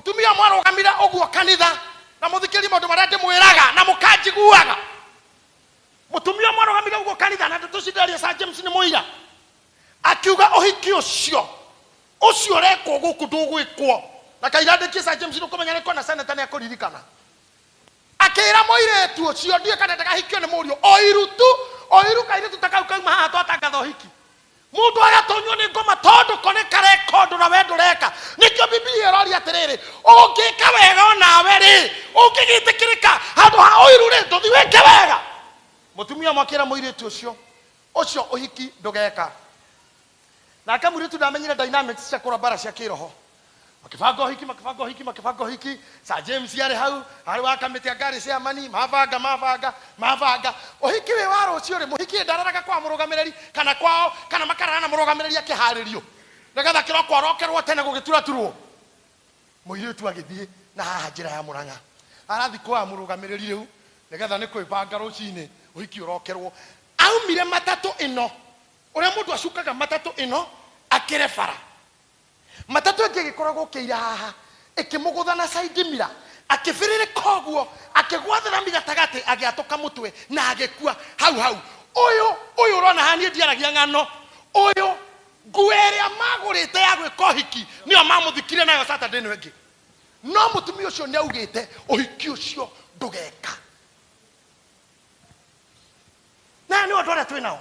Mũtumia mwarũgamire ũguo kanitha na mũthikĩrie maũndũ marĩa ndĩmwĩraga na mũkanjiguaga. Mũtumia mwarũgamire ũguo kanitha na ndeto cindaria Sir James nĩ mũira. Akiuga ũhiki ũcio ũcio ũrekwo gũkũ ndũgwĩkwo. Na kaira ndĩkie Sir James nĩũkũmenya nĩ kona senator nĩ akũririkana. Akĩra mũirĩtu ũcio ndiũĩ kana ndagahikio nĩ mũriũ ũiru tu ũiru kairĩtu ta kau kauma haha twatangatha ũhiki. Mũndũ agatonywo nĩ ngoma tondũ ko nĩ kareka ũndũ na we ndũreka. Nĩkĩo Bibilia ĩroria atĩrĩrĩ, ũngĩka wega o nawe rĩ, ũngĩgĩtĩkĩrĩka handũ ha ũiru rĩ, ndũthi wĩke wega. Mũtumia ũmwe akĩra mũirĩtu ũcio, ũcio ũhiki ndũgeka. Nake mũirĩtu ndamenyire dynamics cia kũrũa mbara cia kĩroho. Makĩbanga ũhiki, makĩbanga ũhiki, makĩbanga ũhiki. Sir James arĩ hau, arĩ wa kamĩtĩ ya ngari chairman, mabanga, mabanga, mabanga. Ũhiki wĩ wa rũciũ rĩ, mũhiki ĩ ndararaga kwa mũrũgamĩrĩri kana kwao, kana makarara na mũrũgamĩrĩri akĩharĩrio. Nĩgetha kĩroko arokerwo tene gũgĩturaturwo. Mũirĩtu agĩthiĩ na haha njĩra ya Mũrang'a. Arathiĩ kwa mũrũgamĩrĩri rĩu, nĩgetha nĩ kwĩbanga rũcinĩ ũhiki ũrokerwo. Aumire matatũ ĩno, ũrĩa mũndũ acukaga matatũ ĩno, akĩre bara. Matatũ ĩngĩ ĩgĩkoragwo kĩira haha, ĩkĩmũgũtha na side mirror, akĩbĩrĩrĩka ũguo, akĩgwa therami gatagatĩ, agĩatũka mũtwe na agĩkua hau hau. Ũyũ, ũyũ ũrona haha niĩ ndiaragia ng'ano, ũyũ nguo ĩrĩa magũrĩte ya gwĩka ũhiki nĩyo mamũthikire nayo Saturday ĩno ĩngĩ. No mũtumia ũcio nĩ augĩte ũhiki ũcio ndũgeka. Na aya nĩo andũ arĩa twĩ nao.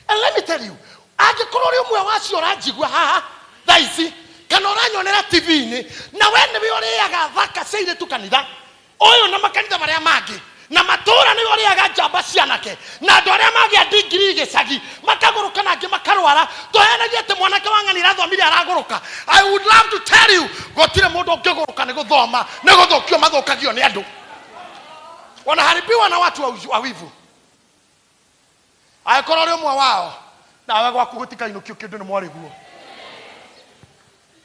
And let me tell you, angĩkorwo ũrĩ ũmwe wa acio ũranjigua haha thaa ici kana ũranyonera TV-inĩ na we nĩwe ũrĩaga thaka cia airĩtu kanitha ũyũ na makanitha marĩa mangĩ na matũra nĩwe ũrĩaga njamba cianake na andũ arĩa magĩa ndigiri gĩcagi makagũrũka na angĩ makarwara tũheanagie atĩ mwanake wa ng'ani arathomire aragũrũka. I would love to tell you gũtirĩ mũndũ ũngĩgũrũka nĩ gũthoma, nĩ gũthũkio mathũkagio nĩ andũ, wanaharibiwa na watu wa wivu. Angĩkorwo ũrĩ ũmwe wao, nawe gwaku gũtikainũkio kĩndũ nĩ mwarĩguo.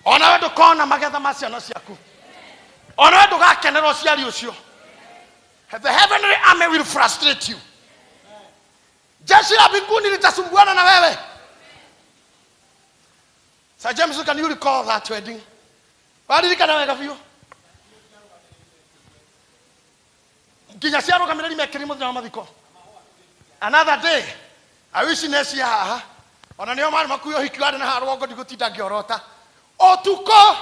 Onawe ndũkona magetha ma ciana ciaku, onawe ndũgakenera ũciari ũcio. The heavenly army will frustrate you. Jeshi la mbinguni litasumbuana na wewe. Sir James, can you recall that wedding? Waririkana wega biũ nginya ciarũgamĩrĩri mekĩri mũthenya wa mathiko. Another day I wish necia haha ona nĩo marĩ makuĩ ũhiki warĩ na haha rũgongo ndigũtinda ngĩorota ũtukũ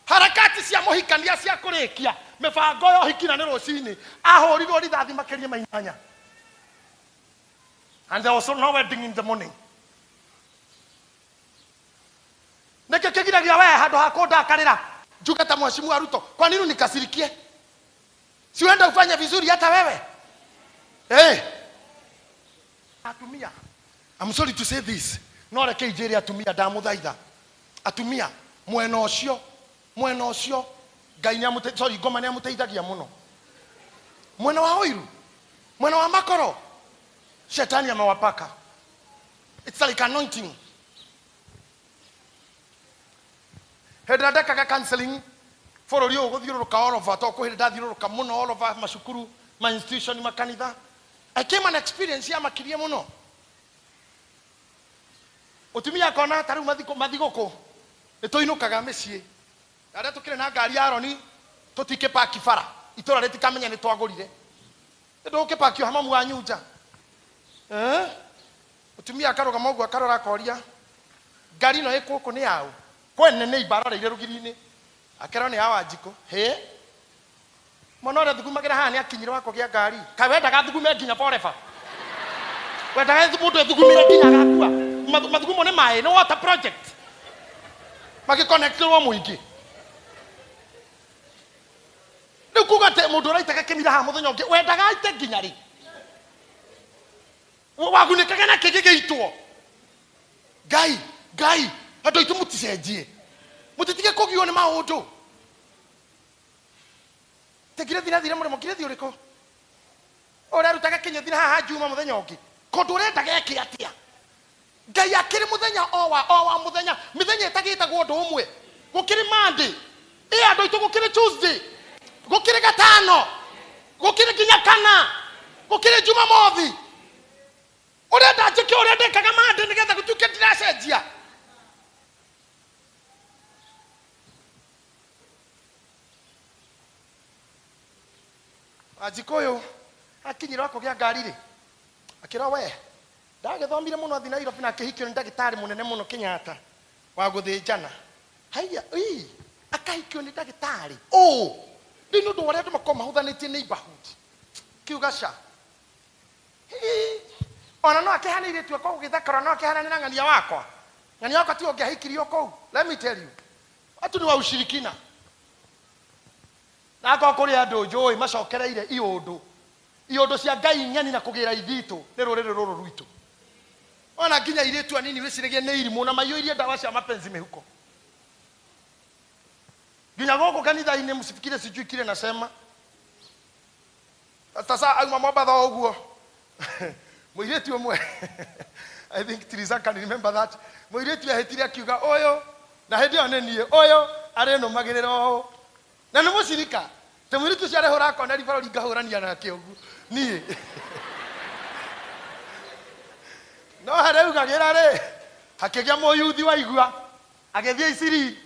harakati cia mũhikania cia kũrĩkia mĩbango ya ũhiki na nĩ rũcinĩ ahũrirwo rithathi makĩria ma inyanya and there was no wedding in the morning. Nĩkĩ kĩgiragia wee handũ ha kũndakarĩra njuge ta mheshimiwa Ruto, kwa nini unikasirikie? Si uende ufanye vizuri hata wewe? Hey. Atumia, I'm sorry to say this, no reke njĩre atumia ndamũthaitha. Atumia, mwena ũcio, mwena ũcio Ngai nĩ amũte, sorry, ngoma nĩ amũteithagia mũno. Mwena wa ũiru, mwena wa makoro, shetani amewapaka. It's like anointing. Hĩndĩ ĩrĩa ndekaga counseling bũrũri ũyũ gũthiũrũrũka all over, tondũ kwĩ hĩndĩ ndathiũrũrũka mũno all over macukuru, ma institution, makanitha. I came an experience yamakirie mũno. Mũtumia akona ta rĩu mathigũkũ nĩ tũinũkaga mĩciĩ na arĩa tũkĩrĩ na ngari ya Aroni tũtikĩpaki bara itũra rĩtikamenya nĩ twagũrire. Nĩ ndũgũkĩpaki o ha mamu wanyu nja. Eh? Mũtumia akarũgama ũguo akarora akoria, ngari ĩno ĩ gũkũ nĩ yaũ? Kwene nĩ imba aroreire rũgiri-inĩ. Akerwo nĩ ya Wanjikũ. Hĩ! Mwana ũrĩa thugumagĩra haha nĩ akinyire wa kũgĩa ngari. Kaĩ wendaga thugume nginya forever? Wendaga mũndũ ethugumĩre nginya agakua? Mathugumo nĩ maĩ, nĩ water project. Magĩconnectirwo mũingĩ. Rĩu kuga atĩ mũndũ ũraitaga kĩmira haha mũthenya ũngĩ, wendaga aite nginya rĩ? Wagunĩkaga na kĩ gĩgĩitwo? Ngai, Ngai, andũ aitũ mũticenjie, mũtitige kũgio nĩ maũndũ. Te ngirĩthi nathire mũrĩmo, ngirĩthi ũrĩkũ? Ũrerutaga kĩnyũthi na haha Juma mũthenya ũngĩ. Kũndũ ũrendaga eke atĩa? Ngai akĩrĩ mũthenya o wa o wa mũthenya, mĩthenya ĩtagĩtagwo ũndũ ũmwe. Gũkĩrĩ Monday, ĩ andũ aitũ gũkĩrĩ Tuesday, gũkĩrĩ gatano, gũkĩrĩ nginya kana, gũkĩrĩ Jumamothi. Ũrenda njĩke ũrĩa ndĩkaga Monday nĩgetha gũtuĩke ndiracenjia? Wanjikũ ũyũ akinyire wa kũgĩa ngari rĩ, akĩrwo we ndagĩthomire mũno athi Nairobi na akĩhikio nĩ ndagĩtarĩ mũnene mũno Kenyatta wa gũthĩnjana. Haiya, ii, akahikio nĩ ndagĩtarĩ ũ rĩu nĩ ũndũ wa ũrĩa andũ makoragwo mahũthanĩtie neighborhood. Kiuga ca. Hii, ona no akĩhane irĩtu akwa gũgĩthakara, no akĩhanane na ng'ania wakwa. Ng'ania wakwa tiwe ũngĩahikirio kũu. Let me tell you, watu ni wa ushirikina. Na akorwo kũrĩ andũ njũĩ macokereire iũndũ, iũndũ cia Ngai ng'eni na kũgĩra ithitũ nĩ rũrĩrĩ rũrũ rwitũ. Ona nginya airĩtu anini wĩciragia nĩ irimũ na maiyũirie ndawa cia mapenzi mĩhuko. Nginya gũkũ kanitha-inĩ msifikire sijui kile nasema. Pastor Sa auma Mombatha o ũguo. Mũirĩtu ũmwe I think Teresa can remember that. Mũirĩtu ehĩtire akiuga ũyũ na hĩndĩ ĩyo nĩ niĩ ũyũ arĩnũmagĩrĩra ũũ. Na nĩ mũcirika. Te mũirĩtu ũcio arehũra akona ribarũri ngahũrania nake ũguo niĩ. No harĩa augagĩra rĩ, hakĩgĩa mũyuthi waigua agĩthiĩ Isiri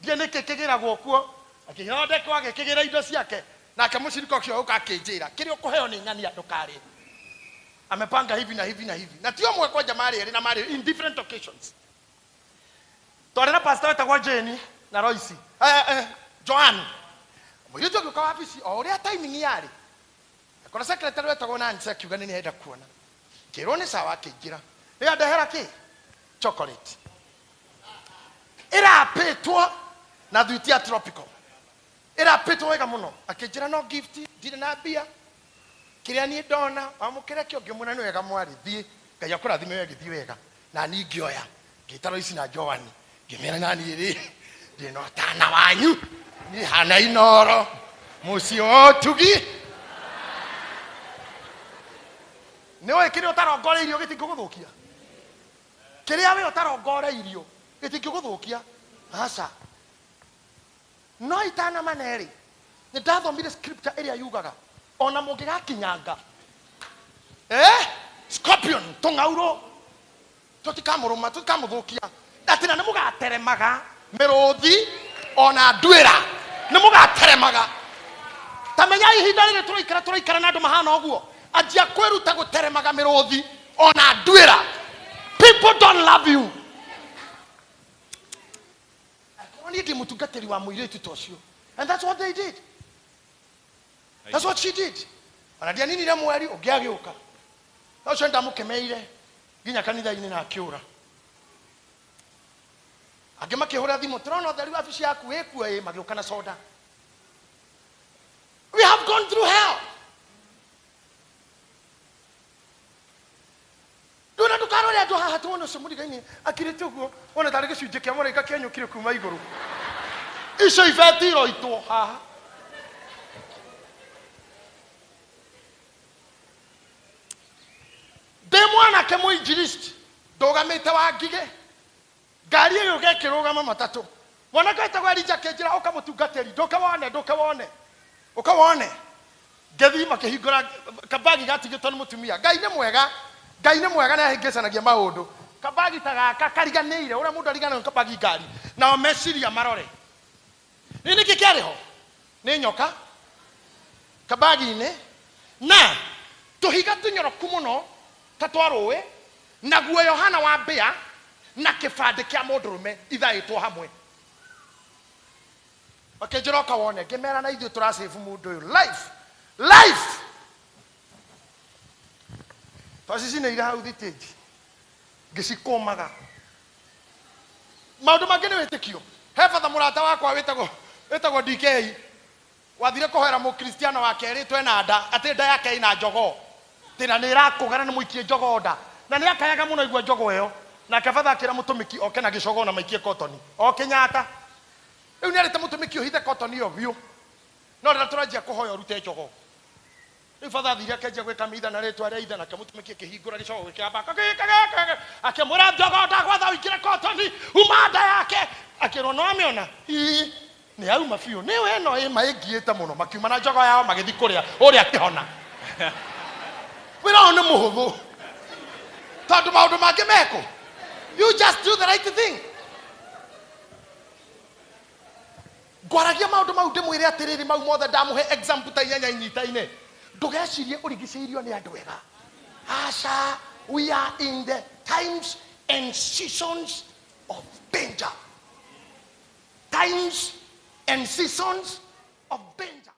Ndiũĩ nĩkĩ kĩgĩragwo kuo. Akĩthondekwo agĩkĩgĩra indo ciake. Nake mũcirika ũcio agĩũka akĩnjĩra, kĩrĩa ũkũheo nĩ ng'ania ndũkarĩe. Amepanga hivi na hivi na hivi. Na ti ũmwe kwanja marĩ erĩ na marĩ in different occasions. Twarĩ na pastor wetagwo Jane na Royce. Joan. Mũirĩtu agĩũka wabici o ũrĩa timing yarĩ. Akora secretary wetagwo Nancy akiuga nĩ nĩarenda kuona. Ngĩrwo nĩ sawa akĩingĩra. Rĩu andehera kĩ? Chocolate. Ĩrapĩtwo na thuiti ya tropical. Ĩrapĩtwo wega mũno. Akĩnjĩra no gift, ndirĩ na mbia. Kĩrĩa niĩ ndona, wamũkĩre kĩo ngĩmwĩra nĩ wega mwarĩ, thiĩ. Ngai akũrathime we gĩthiĩ wega. Na niĩ ngĩoya, ngĩta Lois na Joan, ngĩmera na niĩ rĩ, ndĩ na ũtana wanyu. Niĩ hana Inooro, mũciĩ wa ũtugi. Nĩ ũĩ kĩrĩa ũtarongoreirio gĩtingĩgũthũkia? Kĩrĩa we ũtarongoreirio gĩtingĩgũthũkia. Aca. No itanamane-rĩ, nĩ ndathomire scripture ĩrĩa yugaga ona mũngĩgakinyanga scorpion tũng'aurũ tũtikamũrũma, tũtikamũthũkia, atĩ na nĩ mũgateremaga mĩrũthi ona nduĩra, nĩ mũgateremaga. Ta menyai ihinda rĩrĩ tũraikara, tũraikara na andũ mahana ũguo, anjia kwĩruta gũteremaga mĩrũthi ona nduĩra. People don't love you. Angĩkorwo niĩ ndĩ mũtungatĩri wa mũirĩtu ta ũcio, and that's what they did, that's what she did. Ona ndianinire mweri ũngĩ agĩũka, na ũcio nĩndamũkemeire nginya kanitha-inĩ na akĩũra. Angĩ makĩhũra thimũ, tũrona ũtheri wabici yaku ĩkuo ĩ, magĩũka na soda. We have gone through hell. Rĩu na ndũkarore andũ haha tuone ũcio mũrigaini akirĩte ũguo wone tarĩ gĩcunjĩ kĩa mũraika kĩenyũkire kuma igũrũ. Icio ibeti iroitwo haha. Ndĩ mwanake mũinjilisti ndũgamĩte wa ngigĩ, ngari ĩgĩũka ĩkĩrũgama matatũ. Mwanake wetagwo Elijah akĩnjĩra ũka mũtungatĩri, ndũke wone, ndũke wone, ũka wone. Ngĩthiĩ makĩhingũra kabagi gatigĩtwo nĩ mũtumia. Ngai nĩ mwega, Ngai nĩ mwega nĩ ahĩngĩcanagia maũndũ. Kabagi ta gaka kariganĩire, ũrĩa mũndũ ariganagwo nĩ kabagi ngari, nao meciria marore. Nĩ nĩkĩ kĩarĩ ho? Nĩ nyoka kabagi-inĩ na tũhiga tũnyoroku mũno ta twa rũĩ, na guoya ũhana wa mbĩa na kĩbandĩ kĩa mũndũrũme ithaĩtwo hamwe. Makĩnjĩra ũka wone, ngĩmera na ithuĩ tũra save mũndũ ũyũ life, life. Twacicinĩire hau thitĩnji ngĩcikũmaga. Maũndũ mangĩ nĩ wĩtĩkio. He batha mũrata wakwa wĩtagwo wĩtagwo DK wathire kũhoera mũkristiano wa kerĩtwo ena nda atĩ nda yake ĩna njogoo atĩ na nĩ ĩrakũga na nĩ mũikie njogoo nda na nĩ akayaga mũno aigua njogoo ĩyo. Nake batha akĩra mũtũmĩki oke na gĩcogoo na maikie kotoni o Kenyatta. Rĩu nĩ arĩte mũtũmĩki ũhithe kotoni ĩyo biũ no rĩrĩa tũranjia kũhoya ũrute njogoo. Rĩu batha athire akĩanjia gwĩka mitha na rĩtwa rĩa ithe, nake mũtumĩki akĩhingũra gĩcogo gĩkĩamba kagĩ, akĩmwĩra njogo ndagwatha ũingĩre kotoni, uma nda yake. Akĩrwo no amĩona, ii nĩ yauma biũ, nĩ we ĩno ĩ ma ĩngiĩte mũno. Makiuma na njogo yao magĩthiĩ kũrĩa ũrĩa akĩhona. Wĩra ũyũ nĩ mũhũthũ tondũ maũndũ mangĩ mekũ, you just do the right thing. Ngwaragia maũndũ mau ndĩmwĩre atĩrĩrĩ, mau mothe ndamũhe example ta inyanya inyitaine. Ndũgecirie ũrigicĩirio nĩ andũ ega. Aca, we are in the times and seasons of danger. Times and seasons of danger.